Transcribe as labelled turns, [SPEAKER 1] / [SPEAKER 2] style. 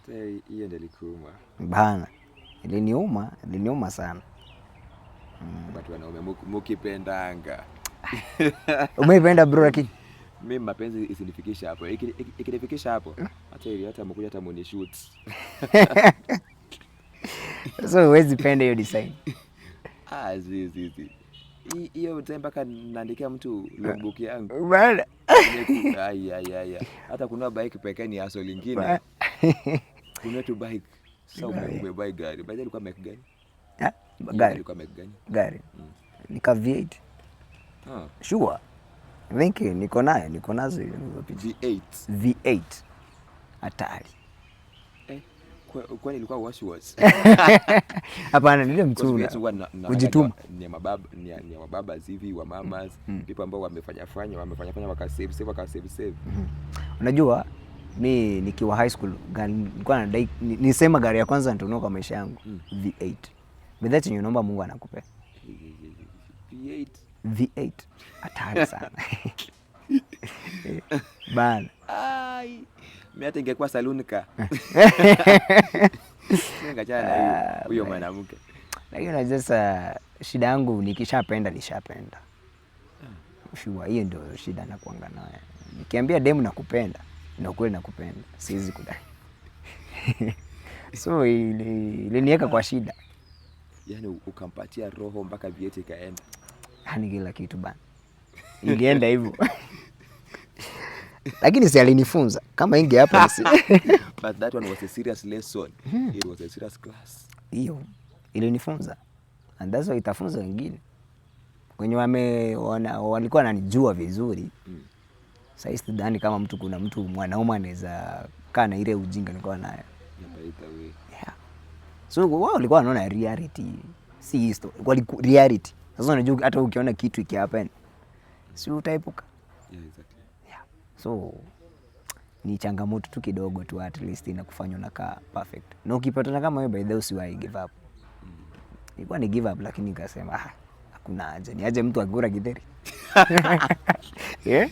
[SPEAKER 1] Hiyo ndio ilikuuma.
[SPEAKER 2] Bana, iliniuma, iliniuma sana.
[SPEAKER 1] But wanaume mukipendanga.
[SPEAKER 2] Umeipenda, bro, lakini?
[SPEAKER 1] Mi mapenzi isinifikisha hapo. Ikinifikisha hapo, hata ili hata mkuja hata munishoot.
[SPEAKER 2] So huwezi penda hiyo design?
[SPEAKER 1] Ah, zi zi zi. Hiyo time mpaka naandikia mtu logbook yangu.
[SPEAKER 2] Bana.
[SPEAKER 1] Ai, ai, ai. Hata kununua bike pekee ni hassle lingine. Kununua tu bike. Sasa umebuy gari. By the way, ilikuwa make gani?
[SPEAKER 2] Ah,
[SPEAKER 1] Hiyo
[SPEAKER 2] gari.
[SPEAKER 1] ilikuwa make gani?
[SPEAKER 2] Gari nika V8.
[SPEAKER 1] Ah,
[SPEAKER 2] Sure. I think niko nayo, niko nazo hizo picha.
[SPEAKER 1] V8.
[SPEAKER 2] V8. Hatari.
[SPEAKER 1] Eh, kwani ilikuwa wash wash?
[SPEAKER 2] Hapana, nile
[SPEAKER 1] Because
[SPEAKER 2] mtuna.
[SPEAKER 1] V8 huwa
[SPEAKER 2] Kujituma.
[SPEAKER 1] ni ya mababa, ni ya wababa hivi, wa mamas, people ambao wamefanya fanya waka save save, waka save save.
[SPEAKER 2] Unajua mi nikiwa high school gari nilikuwa nadai nisema gari ya kwanza nitanunua kwa maisha yangu V8. Bidhaa chenye unaomba Mungu anakupea.
[SPEAKER 1] V8.
[SPEAKER 2] V8 hatari sana. Eh, bana.
[SPEAKER 1] Ai. Mimi hata ingekuwa saloon car. Ningachana na huyo mwanamke.
[SPEAKER 2] Lakini unajua sasa shida yangu nikishapenda nishapenda. Sure, hiyo ndio shida nakuanga nayo. Nikiambia demu nakupenda, na ukweli nakupenda, siwezi kudai. So iliniweka kwa shida.
[SPEAKER 1] Yaani ukampatia roho mpaka V8 ikaenda.
[SPEAKER 2] Yaani kila kitu, bana. Ilienda hivyo. Lakini si alinifunza kama inge hapa si
[SPEAKER 1] But that one was a serious lesson. It was a serious class.
[SPEAKER 2] Hiyo ilinifunza. And that's why itafunza wengine. Wenye walikuwa wananijua vizuri. Sasa sidhani kama mtu kuna mtu mwanaume anaweza kaa na ile ujinga nilikuwa nayo.
[SPEAKER 1] Yeah, by the way.
[SPEAKER 2] Yeah. So wao walikuwa wanaona reality, si hii story. Reality. Sasa unajua hata ukiona kitu ikihappen, si utaepuka?
[SPEAKER 1] Yeah, exactly.
[SPEAKER 2] Yeah. So ni changamoto tu kidogo tu, at least inakufanya unakaa perfect. Na ukipatana kama wewe, by the way, usiwahi give up. Nilikuwa ni give up, lakini nikasema, "Ah, hakuna haja. Ni aje mtu akikula githeri?" Yeah?